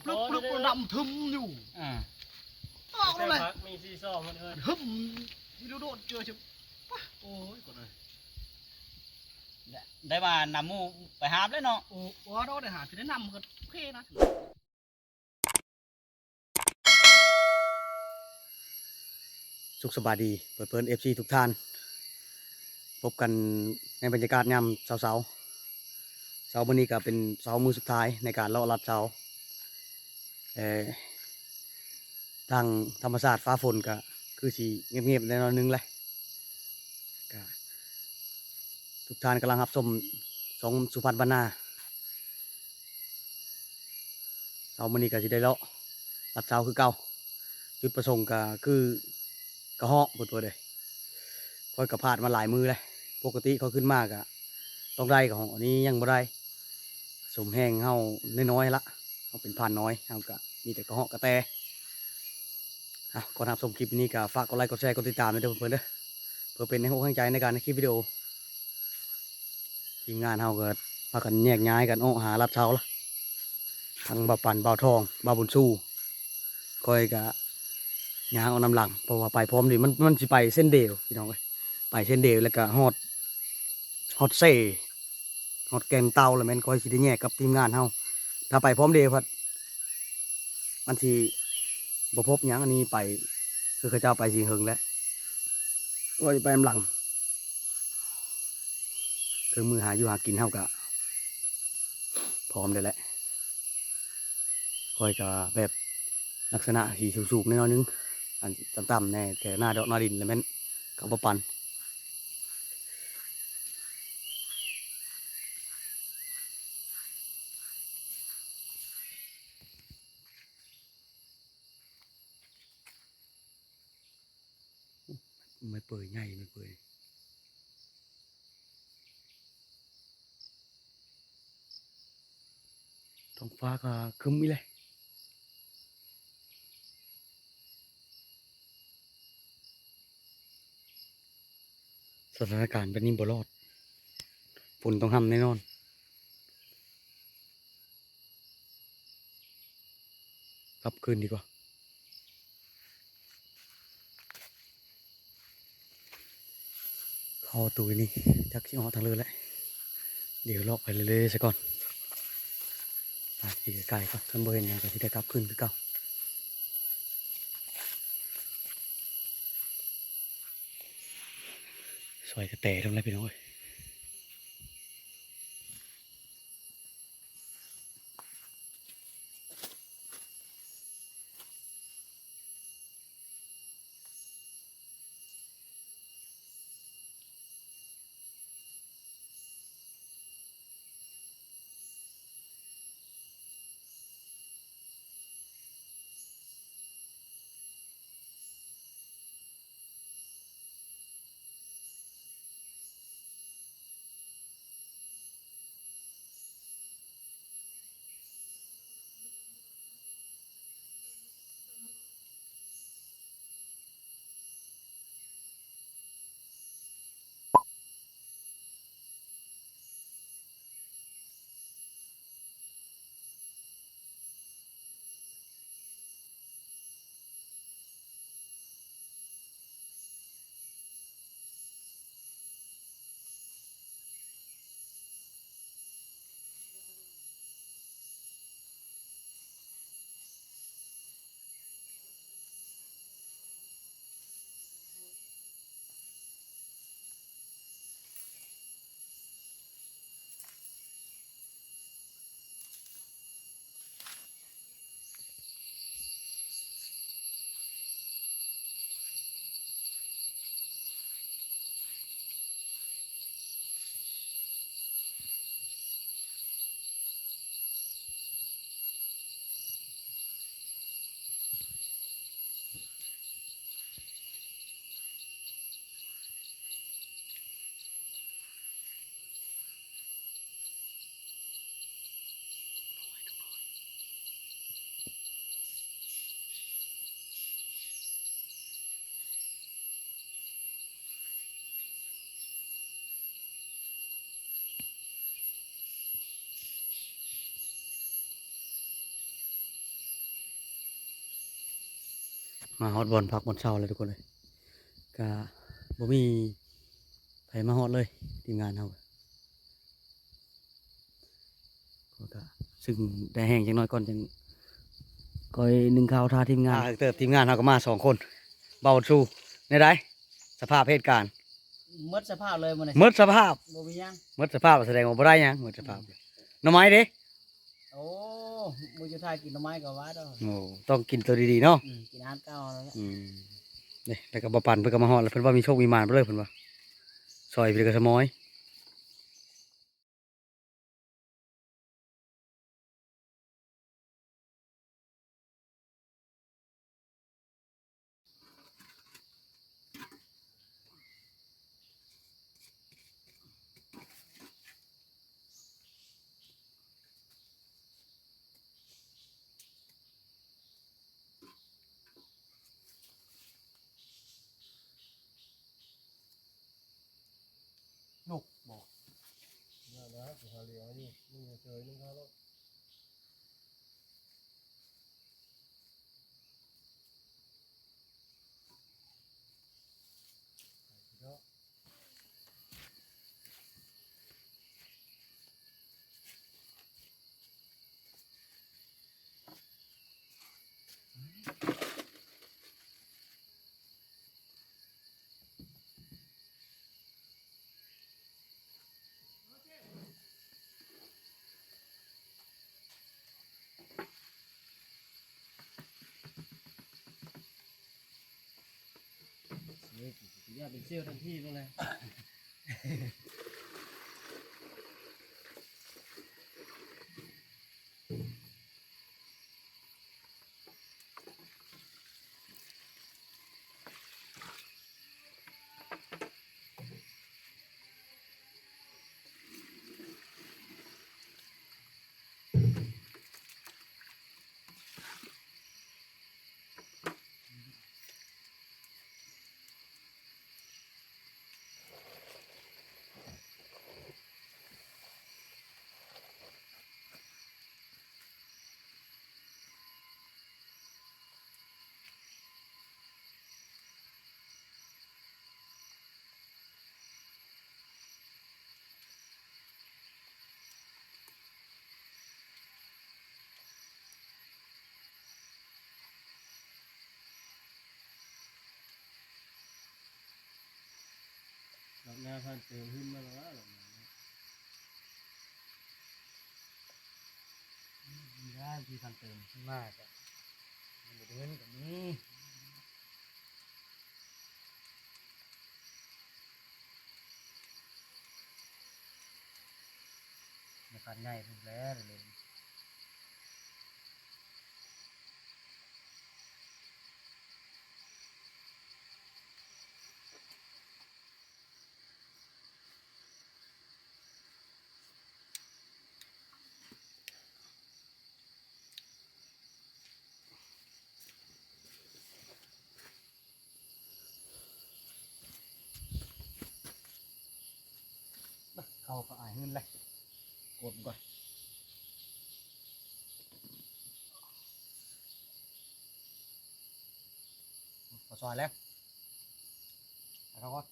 ປຶກໆ ໂອ້ຍ ແລ້ວດຳທຶ່ມຢູ່ ອ່າ ອອກແລ້ວ ມີຊີຊໍ່ເພິ່ນເອີ້ນ ຫຶ່ມ ມີລູກໂດດເຈີຊິ ປະ ໂອ້ຍ ກົດເອີຍ ໄດ້ວ່ານຳໝູ່ໄປຫາບແລ້ວເນາະ ໂອ້ ບໍ່ໄດ້ຫາ ຊິໄດ້ນຳກໍໂອເຄນະ. ສຸກສະບາຍດີເພື່ອນໆ ເອັຟຊີ ທຸກທ່ານ ພົບກັນໃນບັນຍາກາດຍາມເຊົ້າໆ ເຊົ້າມື້ນີ້ກໍເປັນເຊົ້າມື້ສຸດທ້າຍໃນການເລາະລັດເຊົາ ເອີ ທາງທຳມະຊາດຟ້າຝົນກໍຄືຊິງຽບໆ ແດ່ໜ້ອຍໜຶ່ງແຫຼະ ກໍທຸກທ່ານກຳລັງຮັບຊົມຊ່ອງສຸພັນບ້ານນາ. ເຊົ້າມື້ນີ້ກໍຊິໄດ້ເລາະລັດເຊົາຄືເກົ່າ ຈຸດປະສົງກໍຄືກະເຫາະ ເພິ່ນເປີດເລີຍ ຂ້ອຍກໍພາດມາຫຼາຍມື້ແລ້ວ ປົກກະຕິຂ້ອຍຂຶ້ນມາກໍຕ້ອງໄດ້ກະເຫາະ ອັນນີ້ຍັງບໍ່ໄດ້ ສົມແຮງເຮົານ້ອຍໆ ລະ ເຮົາເປັນພານນ້ອຍ ເຮົາກໍມີແຕ່ກະເຫາະກະແຕ. ອ່ະ ກ່ອນຮັບຊົມຄລິບນີ້ກໍຝາກກົດໄລ ກົດແຊ ກົດຕິດຕາມເດີເພື່ອນໆ ເດີ ເພື່ອເປັນແຮງອົກແຮງໃຈໃນການເຮັດຄລິບວິດີໂອ. ທີມງານເຮົາກໍພາກັນແຍກຍ້າຍກັນອອກຫາລັດເຊົາລະ ທັງບ່າວປັນ ບ່າວທອງ ບ່າວບຸນຊູ ຂ້ອຍກໍຍ່າງອອກນຳຫຼັງ ເພາະວ່າໄປພ້ອມເດ ມັນ ມັນຊິໄປເສັ້ນດຽວ ພີ່ນ້ອງເອີຍ ໄປເສັ້ນດຽວ ແລ້ວກໍຮອດ ຮອດເຊ ຮອດແກ່ງເຕົ່າ ແລ້ວແມ່ນຂ້ອຍຊິໄດ້ແຍກກັບທີມງານເຮົາ ຖ້າໄປພ້ອມເດພັດ ມັນຊິບໍ່ພົບຫຍັງ ອັນນີ້ໄປ ຄືເຂົາເຈົ້າໄປຊິເຫິງແລ້ວ ຂ້ອຍໄປນຳຫຼັງ ເຄື່ອງມືຫາຢູ່ຫາກິນເຮົາກະພ້ອມແລ້ວແຫຼະ ຂ້ອຍກະແບບລັກສະນະຊິສູບໆ ແດ່ໜ້ອຍໜຶ່ງ ອັນຕ່ຳໆ ແດ່ ແຖວໜ້າດອກໜ້າດິນ ແລ້ວແມ່ນເຂົາບໍ່ປັ່ນ. ໄມ້ເປີຍໃຫຍ່ ໄມ້ເປີຍ ທ້ອງຟ້າກໍຄຶ້ມອີກແລ້ວ. ສະຖານະການແບບນີ້ບໍ່ລອດ ຝົນຕ້ອງຫ້ຳແນ່ນອນ ກັບຄືນດີກວ່າ. ເຂົ້າປະຕູນີ້ ຈັກຊິອອກທາງເລີແຫຼະ ດຽວເລາະໄປເລື້ອຍໆ ຊະກ່ອນ ໄປທີ່ໄກໆ ກ່ອນ ຄັນບໍ່ເຫັນຫຍັງກໍຊິໄດ້ກັບຄືນຄືເກົ່າ. ສອຍກະແຕເທົ່ານັ້ນແຫຼະ ພີ່ນ້ອງເອີຍ. ສ ມາຮອດບ່ອນພັກບ່ອນເຊົາແລ້ວທຸກຄົນເອີຍ ກະບໍ່ມີໃຜມາຮອດເລີຍ ທີມງານເຮົາ ກະ ຊຶ່ງແດດແຫ້ງຈັກໜ້ອຍກ່ອນ ຈັ່ງຄ່ອຍໜຶ້ງເຂົ້າຖ້າທີມງານ ອ່າ ເຕີບ ທີມງານເຮົາກໍມາສອງຄົນ ເບົາຊູ ແນວໃດ ສະພາບເຫດການ? ໝົດສະພາບເລີຍມື້ນີ້ ໝົດສະພາບ ບໍ່ມີຫຍັງ ໝົດສະພາບ ສະແດງວ່າບໍ່ໄດ້ຫຍັງ ໝົດສະພາບ ໜໍ່ໄມ້ເດ້? ໂອ້ ມື້ສຸດທ້າຍກິນໜໍ່ໄມ້ກໍວ່າດອກ ໂອ້ ຕ້ອງກິນໂຕດີໆເນາະ ອືມ ກິນອາຫານເກົ່ານັ້ນແຫຼະ ອືມ ເດ້ ແລ້ວກໍບໍ່ປັນ ເພິ່ນກໍມາຮອດແລ້ວ ເພິ່ນວ່າມີໂຊກມີໝານໄປເລີຍ ເພິ່ນວ່າ ຊ່ອຍເພິ່ນກໍສະໝອຍ. ນົກບໍ? ນັ້ນນະ ຊິຫາເຫຼືອຢູ່ ມຶງເຊີຍໜຶ່ງເຂົາໂລດ. ເອີ ຢາກເປັນເຊວທັນທີໂລດແຫຼະ. ລອບໜ້າພັນເຕີມຂຶ້ນມາແລ້ວ ລອບໜ້າ ອືມ ໄດ້ທີ່ພັນເຕີມຂຶ້ນມາກະ ມັນບໍ່ໄດ້ເງິນກະມີ ລາຄາໃຫຍ່ພຸ້ນແຫຼະ ເດ້. ເຂົ້າກໍອາຍເຮືອນແຫຼະ ກົດກ່ອນ ພໍຊ່ອຍແລ້ວ ເຂົ້າກ່ອນ.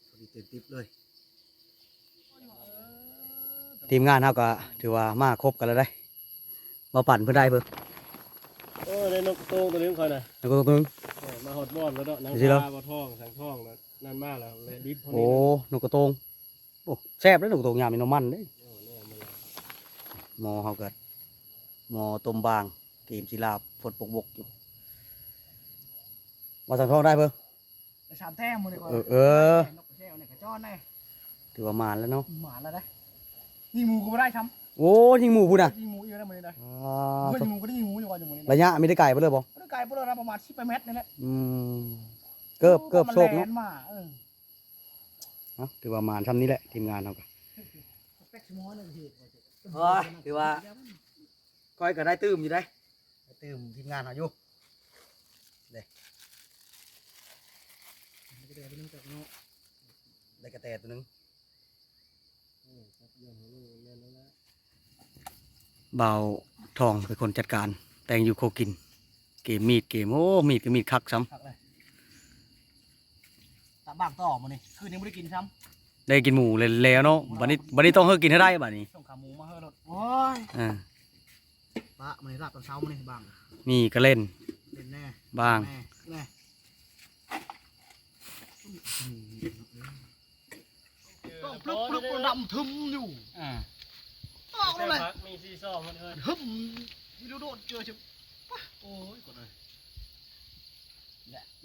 ພໍດີເຕັມຕິບເລີຍ ທີມງານເຮົາກໍຖືວ່າມາຄົບກັນແລ້ວເດ້ ມາປັ່ນເພິ່ນໄດ້ເພິ່ນ ເອີ ນກໂຕງຕົວນີ້ຂອງຂ້ອຍນະ ນກໂຕງຕົວໜຶ່ງ ເອີ ມາຮອດບ່ອນແລ້ວເນາະ ນາງ ຈັ່ງຊີ້ເນາະ ພາ ບ່າວທອງ ສັງທອງ ແລ້ວນັ້ນມາແລ້ວ ແລະດິບເຮົາ ໂອ້ ນີ້ນະ ນກໂຕງ ໂອ້ ແຊບເດ້ ນກໂຕງ ຍາມນີ້ນ້ຳມັນເດ້ ໂອ້ ແນວມັນ ໝໍເຮົາກໍ ໝໍຕົ້ມບາງ ເກມສີລາ ຝົນປົກບົກຢູ່ ມາສັງທອງໄດ້ເບິ່ງ ໄດ້ສາມແຕ້ມມື້ນີ້ກໍ ເອີ ເອີ ນກກະແຊວນີ້ກະຈ້ອນເດ້ ຖືວ່າໝານແລ້ວເນາະ ໝານແລ້ວເດ້ ຍິງໝູກໍບໍ່ໄດ້ຊ້ຳ ໂອ້ ຍິງໝູພຸ້ນນະ ຍິງໝູອີກແລ້ວມື້ນີ້ໄດ້ ອ່າ ເພິ່ນຍິງໝູກໍໄດ້ຍິງໝູຢູ່ວ່າຢູ່ມື້ນີ້ ໄລຍະມີແຕ່ໄກພຸ້ນເລີຍບໍ່? ບໍ່ໄດ້ໄກພຸ້ນເລີຍນະ ປະມານສິບແປດແມັດນີ້ແຫຼະ ອືມ ເກີບ ເກີບໂຊກເນາະ ແລ່ນມາ ເອີ ເອົາ ຖືວ່າໝານຊ່ຳນີ້ແຫຼະ ທີມງານເຮົາກະ ໂອ້ຍ ຖືວ່າຂ້ອຍກໍໄດ້ຕື່ມຢູ່ເດ້ ໄດ້ຕື່ມທີມງານເຮົາຢູ່ ເດ້ ໄດ້ກະແຕຕົວໜຶ່ງ ບ່າວທອງເປັນຄົນຈັດການ ແຕ່ງຢູ່ຄົວກິນ ເກມມີດ ເກມ ໂອ້ ມີດກໍມີດຄັກຊ້ຳ ຄັກເລີຍ ຕາບາງຕໍ່ມື້ນີ້ ຄືນຍັງບໍ່ໄດ້ກິນຊ້ຳ ໄດ້ກິນໝູແລ້ວເນາະ ບາດນີ້ ບາດນີ້ຕ້ອງເຮີກິນໃຫ້ໄດ້ບາດນີ້ ສົ່ງຂາໝູມາເຮີໂລດ ໂອ້ຍ ເອີ ປະມື້ນີ້ລາບຕອນເຊົ້າມື້ນີ້ບາງ ມີກະເຫຼັ້ນ ເຫຼັ້ນແນ່ ບາງ ແນ່ ແນ່ ຕ້ອງປຶກໆ ດຳທຶ່ມຢູ່ ອ່າ ຕອກລົງເລີຍ ມີຊີຊອງມັນເອີຍ ຫຶ່ມ ມີໂດດເຈີຊິ ປະ ໂອ້ຍ ກົດເອີຍ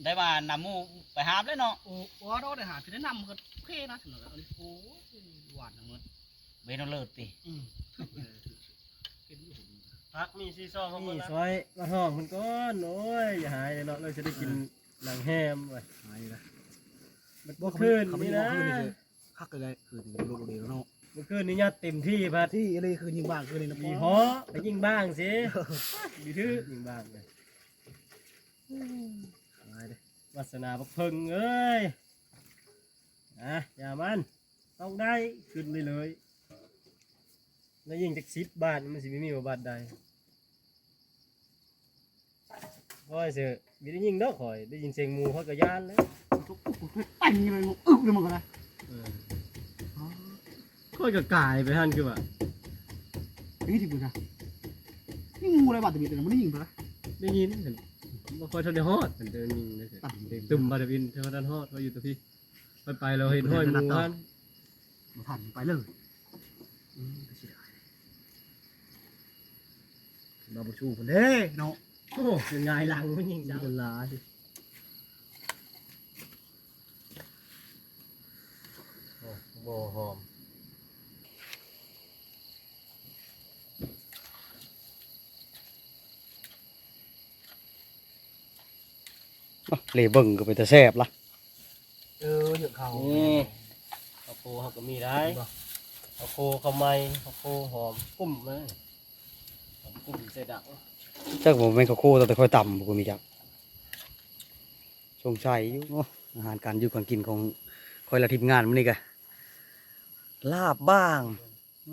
ໄດ້ວ່ານຳໝູ່ໄປຫາບແລ້ວເນາະ ໂອ້ ບໍ່ດອກ ໄດ້ຫາ ຄືໄດ້ນຳກໍໂອເຄນະ ສຳລັບອັນນີ້ ໂອ້ຍ ຫວານທັງໝົດ ເວໂນເລີດຕິ ອືມ ຖືກເລີຍ ຖືກ ເຫັນຢູ່ ຜັກມີຊີຊອງຂອງມັນ ນີ້ ນະ ຊ່ອຍມາຫ້ອງເພິ່ນກ່ອນ ໂອ້ຍ ຢ່າຫາຍເນາະ ເລີຍຊິໄດ້ກິນ ເອີ ໜັງແຮມວ່າ ຫາຍລະ ເມື່ອຄືນນີ້ນະ ຄັກເລີຍ ຄືນນີ້ລົດເດເນາະ ເມື່ອຄືນນີ້ຍັດເຕັມທີ່ພັດ ທີ່ອີ່ຫຼີ ຄືນຍິງບ້າງ ຄືນນີ້ນະ ອີ່ຫໍ ໄປຍິງບ້າງຊິ ດີຖືກຍິງບ້າງເລີຍ ຫາຍເດ້ ວາສະໜາບັກເພິ່ງເອີຍ ອ່ະ ຢ່າມັນ ຕ້ອງໄດ້ ຂຶ້ນເລື້ອຍໆ ແລ້ວຍິງຈັກສິບບາດ ມັນຊິມີບໍ່ບາດໃດ ຂ້ອຍເສີ ບໍ່ໄດ້ຍິງດອກຂ້ອຍ ໄດ້ຍິນສຽງໝູຂ້ອຍກໍຢ້ານແລ້ວ ແປ້ງເລີຍ ອຶບເລີຍມັນກໍໄດ້ ເອີ ຂ້ອຍກໍກາຍໄປຫັ້ນຄືວ່າ ນີ້ທີ່ບໍ່ຊະ ນີ້ໝູໄດ້ບາດຕະບິດນະ ບໍ່ໄດ້ຍິງເພິ່ນນະ ໄດ້ຍິນ ບໍ່ຄ່ອຍທັນໄດ້ຮອດ ມັນຈະຍິງ ຕຶມບາດຕະບິດ ເທົ່ານັ້ນຮອດ ຂ້ອຍຢູ່ຕະພີ ຂ້ອຍໄປແລ້ວເຫັນຮອຍໝູຫັ້ນ ບໍ່ທັນໄປເລີຍ ອືມ ເສຍດາຍ ລາວບໍ່ສູ້ເພິ່ນເດ້ເນາະ ໂອ້ ເປັນຫງາຍຫຼັງ ມັນຍິງຈັງ ເປັນຫຼາຍ ໂອ້ ບໍ່ຫອມ ເລເບິ່ງກໍເປັນຕາແຊບລະ ເອີ ເຍອະເຂົ້າ ນີ້ ເຂົ້າໂພເຮົາກໍມີໄດ໋ ເຫັນບໍ່ ເຂົ້າໂພ ເຂົ້າໃໝ່ ເຂົ້າໂພຫອມ ກຸ້ມເລີຍ ຫອມກຸ້ມໃສ່ດັງ ຈັກບໍ່ແມ່ນເຂົ້າໂພ ແຕ່ຂ້ອຍຕຳບໍ່ມີຈັກ ສົງໄສຢູ່ ອາຫານການຢູ່ການກິນຂອງຂ້ອຍ ແລະ ທີມງານມື້ນີ້ກະ ລາບບ້າງ ອື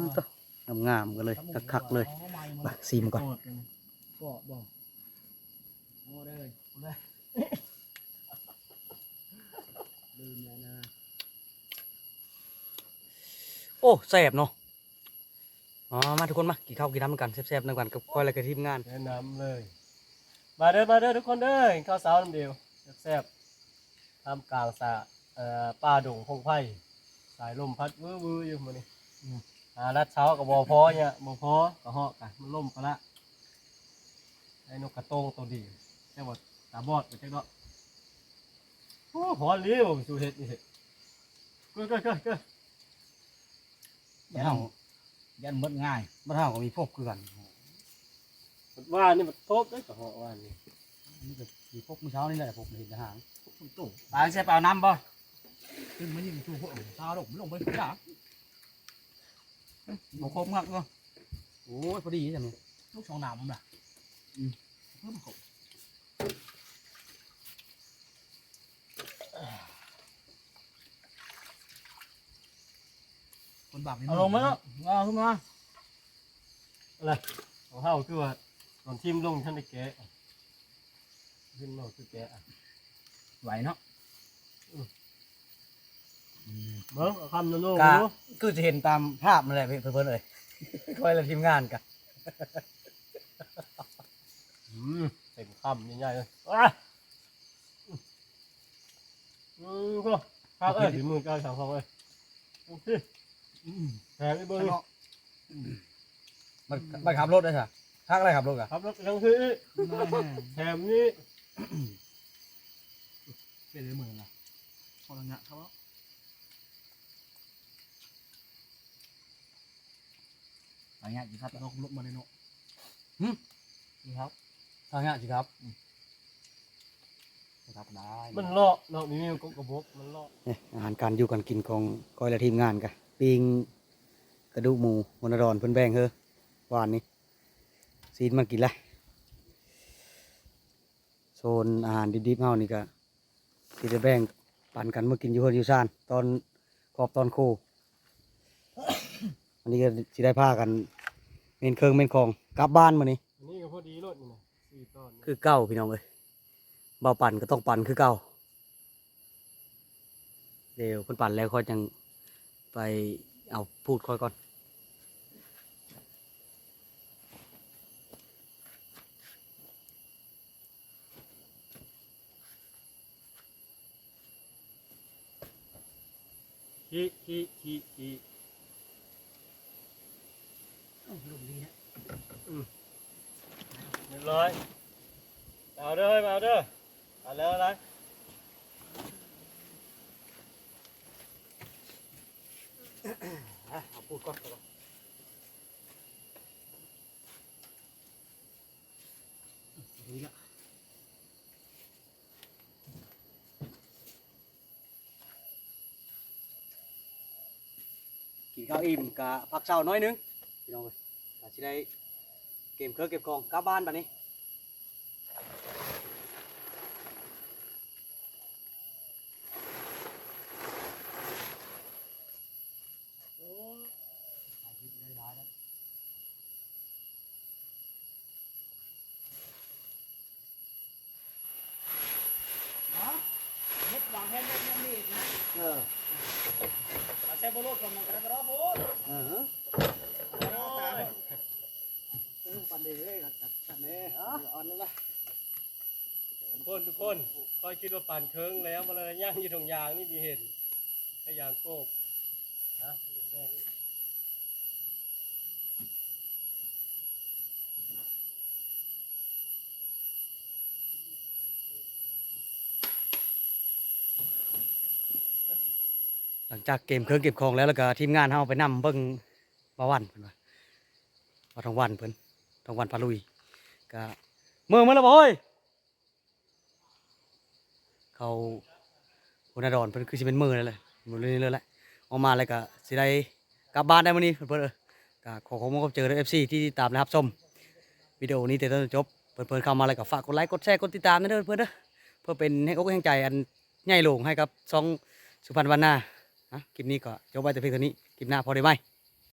ມ ໂຕ ງາມໆ ກັນເລີຍ ຄັກໆ ເລີຍ ມາຊີມກ່ອນ ກອບບໍ່ ເອົາເດີ ລືມແລ້ວນະ ໂອ້ ແຊບເນາະ ອໍ ມາທຸກຄົນ ມາກິນເຂົ້າກິນນ້ຳນຳກັນ ແຊບໆ ນຳກັນກັບຂ້ອຍ ແລະ ກັບທີມງານ ແນະນຳເລີຍ ມາເດີ ມາເດີທຸກຄົນເດີ ກິນເຂົ້າເຊົ້ານຳເດວ ແຊບໆ ທ່າມກາງສາ ເອີ ປ່າດົງພົງໄຜ່ ສາຍລົມພັດວືໆ ຢູ່ມື້ນີ້ ອືມ ຫາລັດເຊົ້າກໍບໍ່ພໍເນຍ ບໍ່ພໍ ກະເຫາະກະ ມັນລົມກະລະ ໄດ້ນົກກະໂຕງໂຕດີ ແຕ່ວ່າຕາບອດໄປຈັກເນາະ ໂອ້ ຮ້ອນເລີຍ ສູ່ເຮັດນີ້ ເກີ ເກີ ເກີ ເກີ ຢ້ານ ຢ້ານໝົດງ່າຍ ບ້ານເຮົາກໍມີພົບຄືກັນ ວານນີ້ມັນພົບເດ້ ກະເຫາະວານນີ້ ມັນກໍມີພົບມື້ເຊົ້ານີ້ແຫຼະ ພົບເຫັນທະຫານ ໄປໃສ່ເປົ່ານ້ຳບໍ່? ຂຶ້ນມາຍິງສູ່ພວກເຮົາລົງ ລົງໄປພຸ້ນລະ ບໍ່ຄົບຄັກເນາະ ໂອ້ຍ ພໍດີຈັ່ງນີ້ ລູກສອງນ້ຳນະ ອືມ ເພີ່ມເຂົ້າ ຄົນບາກນີ້ ເອົາລົງມາເນາະ ເອົາຂຶ້ນມາ ອະໄລ ຂອງເຮົາຄືວ່າ ຕອນທີມລົງທັນໄດ້ແກະ ຂຶ້ນມາຄືແກະ ໄຫວເນາະ ອືມ ເບິ່ງ ເອົາຄຳໂນໆ ກະ ເບິ່ງ ຄືຊິເຫັນຕາມພາບນັ້ນແຫຼະ ເພິ່ນເອີຍ ຂ້ອຍ ແລະ ທີມງານກະ ອືມ ເຕັມຄຳໃຫຍ່ໆເລີຍ ອາ ອືມ ໂອ້ ຄັກເອີຍ ຝີມືເຈົ້າສາວເອີຍ ໂອເຄ ອືມ ແຖມອີກເບິ່ງ ເນາະ ອືມ ມັນ ມັນຂັບລົດໄດ້ຊະ ຄັກໄດ້ຂັບລົດກະ ຂັບລົດຈັ່ງຊີ້ ແຖມນີ້ ເປັນໄດ້ມື້ນະ ຂໍອະນຸຍາດເຂົາ ໄປຍາກຊິຂັບລົດມາເລີຍເນາະ ຫຶ ນີ້ເຮົາ ໄປຍາກຊິຂັບ ອືມ ບໍ່ຂັບໄດ້ ມັນເລາະເນາະ ມີມີກົກກະບົກ ມັນເລາະ ນີ້ ອາຫານການຢູ່ການກິນຂອງຂ້ອຍ ແລະ ທີມງານກະ ປີ້ງກະດູກໝູ ຫົວໜ້າດອນເພິ່ນແບ່ງເຮີ ວານນີ້ ຊີ້ນມາກິນລະ ໂຊນອາຫານດິບໆເຮົານີ້ກະ ທີ່ໄດ້ແບ່ງປັນກັນມາກິນຢູ່ເຮືອນຢູ່ຊານ ຕອນກອບຕອນໂຄ ອັນນີ້ກໍຊິໄດ້ພາກັນເມັນເຄື່ອງເມັນຂອງກັບບ້ານມື້ນີ້ ອັນນີ້ກໍພໍດີໂລດນີ້ນະ ສີ່ຕອນ ຄືເກົ່າພີ່ນ້ອງເອີຍ ເບົາປັ່ນກໍຕ້ອງປັ່ນຄືເກົ່າ ດຽວເພິ່ນປັ່ນແລ້ວຂ້ອຍຈັ່ງໄປເອົາພູດຂ້ອຍກ່ອນ. ຮີ ຮີ ຮີ ຮີ ເອົ້າ ລົມດີນະ ອືມ ຮຽບຮ້ອຍ ເອົາເດີ ເອົາເດີ ເອົາແລ້ວ ເອົາແລ້ວ ເອົາປູດກ່ອນ ນີ້ລະ ກິນເຂົ້າອີ່ມກະພັກເຊົາໜ້ອຍໜຶ່ງ ພີ່ນ້ອງເອີຍ ກະຊິໄດ້ເກັບເຄື່ອງເກັບຂອງກັບບ້ານບາດນີ້. ໂອ້ ຖ່າຍຄລິບໄດ້ຫຼາຍແລ້ວ ເນາະ ເຮັດວາງແຜນແບບນີ້ນະ ເອີ ເອົາໃສ່ບໍ່ໂລດກໍມັນກໍໄດ້ບໍ່ໂພດ ເອີ ເອີ ປານນີ້ເອີຍ ກັນເດ້ ເນາະ ອ່ອນແລ້ວລະ. ທຸກຄົນ ທຸກຄົນ ຂ້ອຍຄິດວ່າປານເຄິ່ງແລ້ວ ມັນຍັງຢູ່ທົ່ງຢາງນີ້ ມີເຫັນແຕ່ຢາງໂກກນະ ຫຼັງຈາກເກັບເຄື່ອງເກັບຂອງແລ້ວ ແລ້ວກະທີມງານເຮົາໄປນຳເບິ່ງບ່າວວັນ ເພິ່ນວ່າ ບ່າວທອງວັນເພິ່ນ ທອງວັນພາລຸຍ ກະເມືອ ເມືອແລ້ວບໍ່ເຮີ້ຍ? ເຂົາ ຫົວໜ້າດອນເພິ່ນຄືຊິແມ່ນເມືອແລ້ວແຫຼະ ມື້ນີ້ເລີຍແຫຼະ ອອກມາແລ້ວກະຊິໄດ້ກັບບ້ານໄດ້ມື້ນີ້ເພິ່ນ ເອີ ກະຂໍຂອບຄຸນຂອບໃຈເດີ ເອັຟຊີ ທີ່ຕິດຕາມ ແລະ ຮັບຊົມວິດີໂອນີ້ແຕ່ຕົ້ນຈົນຈົບ ເພິ່ນເຂົ້າມາແລ້ວກະຝາກກົດໄລ ກົດແຊ ກົດຕິດຕາມແດ່ເດີເພິ່ນເດີ ເພື່ອເປັນແຮງອົກແຮງໃຈອັນໃຫຍ່ຫຼວງໃຫ້ກັບຊ່ອງສຸພັນວັນນາ ນະ ຄລິບນີ້ກໍຈົບໄວ້ແຕ່ພຽງເທົ່ານີ້ ຄລິບໜ້າພໍ້ໄດ້ໃໝ່.